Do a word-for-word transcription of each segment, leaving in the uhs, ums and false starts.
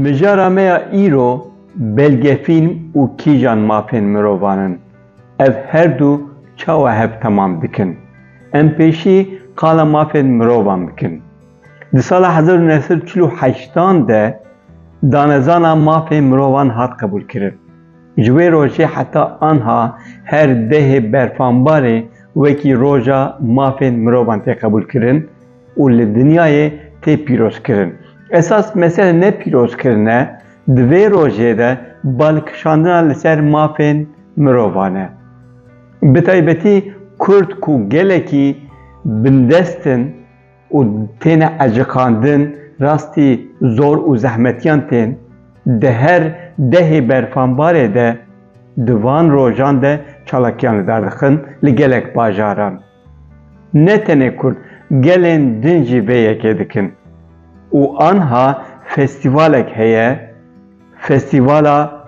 Mijara me ya îro belgefîlm û kîjan mafên mirovan in. Ev her du çawa hev temam dikin? Em pêşî qala mafên mirovan bikin. Di sala hezar û neh sed û çil û heştan de danezana mafên mirovan hat qebûlkirin. Ji wê rojê heta anha her dehê berfanbarê wekî roja mafên mirovan tê qebûlkirin û li dinyayê tê pîrozkirin. Esas mesele ne pîrozkirin e, di vê rojê de balkişandina li ser mafên mirovan e. Bi taybetî Kurd ku gelekî bindest in û têne eciqandin, rastî zor û zehmetiyan tên, di her dehê berfanbarê de di van rojan de çalakiyan li dar dixin li gelek bajaran. Ne tenê Kurd, gelên din jî vê yekê dikin. Û anha festîvalek heye, Festîvala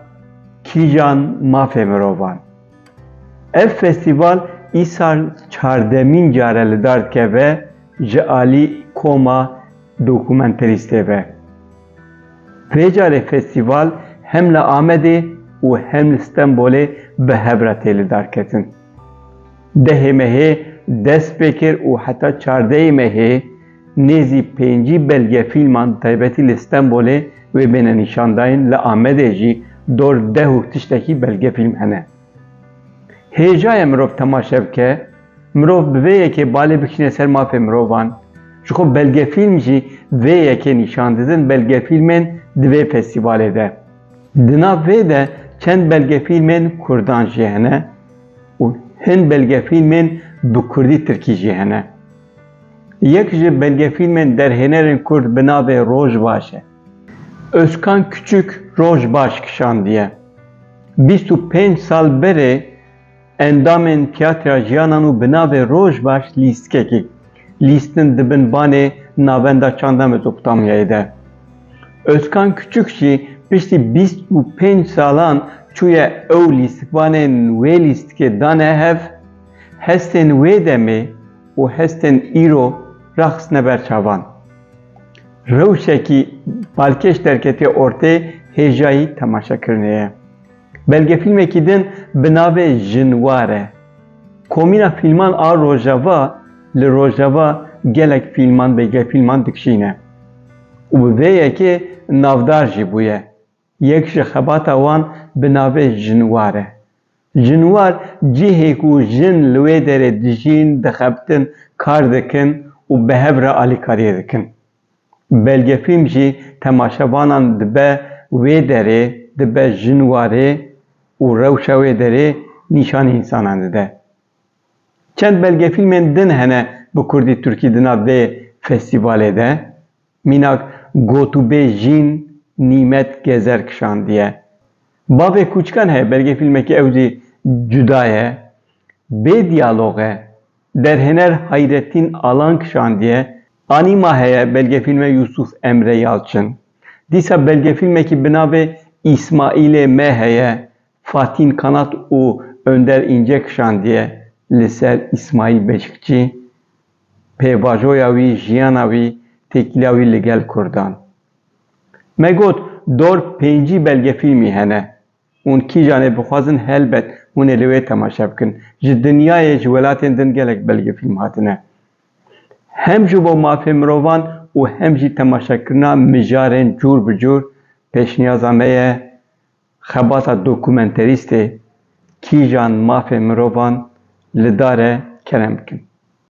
Kîjan Mafê Mirovan. Ev festîval îsal çardemîn car e li dar dikeve ji alî koma dokumenterîstê ve. Vê carê festîval hem li Amedê û hem li Stenbolê bi hev re tê lidarketin. Dehê mehê dest pê kir û heta çardehê mehê nêzî pêncî belgefîlman, taybetî li Stenbolê wê bêne nîşandayîn, li Amedê jî dor deh û tiştekî belgefîlm hene. Hêja ye mirov temaşe bike, mirov bi vê yekê balê bikişîne ser mafê mirovan. Ji xwe belgefîlm jî vê yekê nîşan didin, belgefîlmên di vê festîvalê de. Di nav vê de çend belgefîlmên kurdan jî hene û hin belgefîlmên bi kurdî tirkî jî hene. Yek ji belgefîlmên derhênerên kurd bi navê Roj Baş e. Özkan Küçük Roj Baş kişandiye. Bîst û pênc sal berê endamên Tiyatra Jiyanan û bi navê Roj Baş lîstikekê lîstin dibin banê Navenda çanda Mezopotamyayê de. Özkan Küçük jî piştî bîst û pênc salan çûye ew lîstikvanên wê lîstikê dane hev, hestên wê demê û hestên îro raxistine ber çavan. Rewşekî balkêş derketiye ortê hêjayî temaşekirinê ye. Belgefîlmekî din bi navê Jinwar e. Komîna Fîlman a Rojava li Rojava gelek fîlman, belgefîlman dikişîne û bi vê yekê navdar jî bûye. Yek ji xebata wan bi navê Jinwar e. Jinwar cihê ku jin li wê derê dijîn, dixebitin, kar dikin û bi hev re alîkariyê dikin. Belgefîlm jî temaşevanan dibe wê derê, dibe Jinwarê û rewşa wê derê nîşanî însanan dide. Çend belgefîlmên din hene bi kurdî tirkî di nav vê festîvalê de. Mînak Gotûbê Jîn Nîmet Gezer kişandiye. Bavê Kûçikan heye, belgefîlmekî ew jî cuda ye. Bê diyalog e. Derhêner Hayrettin Alan kişandiye. Anîma heye, belgefîlme Yusuf Emre Yalçın. Dîsa belgefîlmekî bi navê Îsmaîlê Me heye. Fatîn Kanat û Önder İnce kişandiye li ser Îsmaîl Beşikçî, pêvajoya wî, jiyana wî, têkiliya wî li gel kurdan. Me got, dor pêncî belgefîlmî hene. Hûn kîjanê bixwazin, helbet hûn ê li wê temaşe bikin. Ji dinyayê, ji welatên din gelek belgefîlm hatine. Hem ji bo mafê mirovan û hem jî temaşekirina mijarên cûr bi cûr pêşniyaza me ye. Xebata dokumenterîstê Kîjan Mafê Mirovan li dar e, kerem bikin.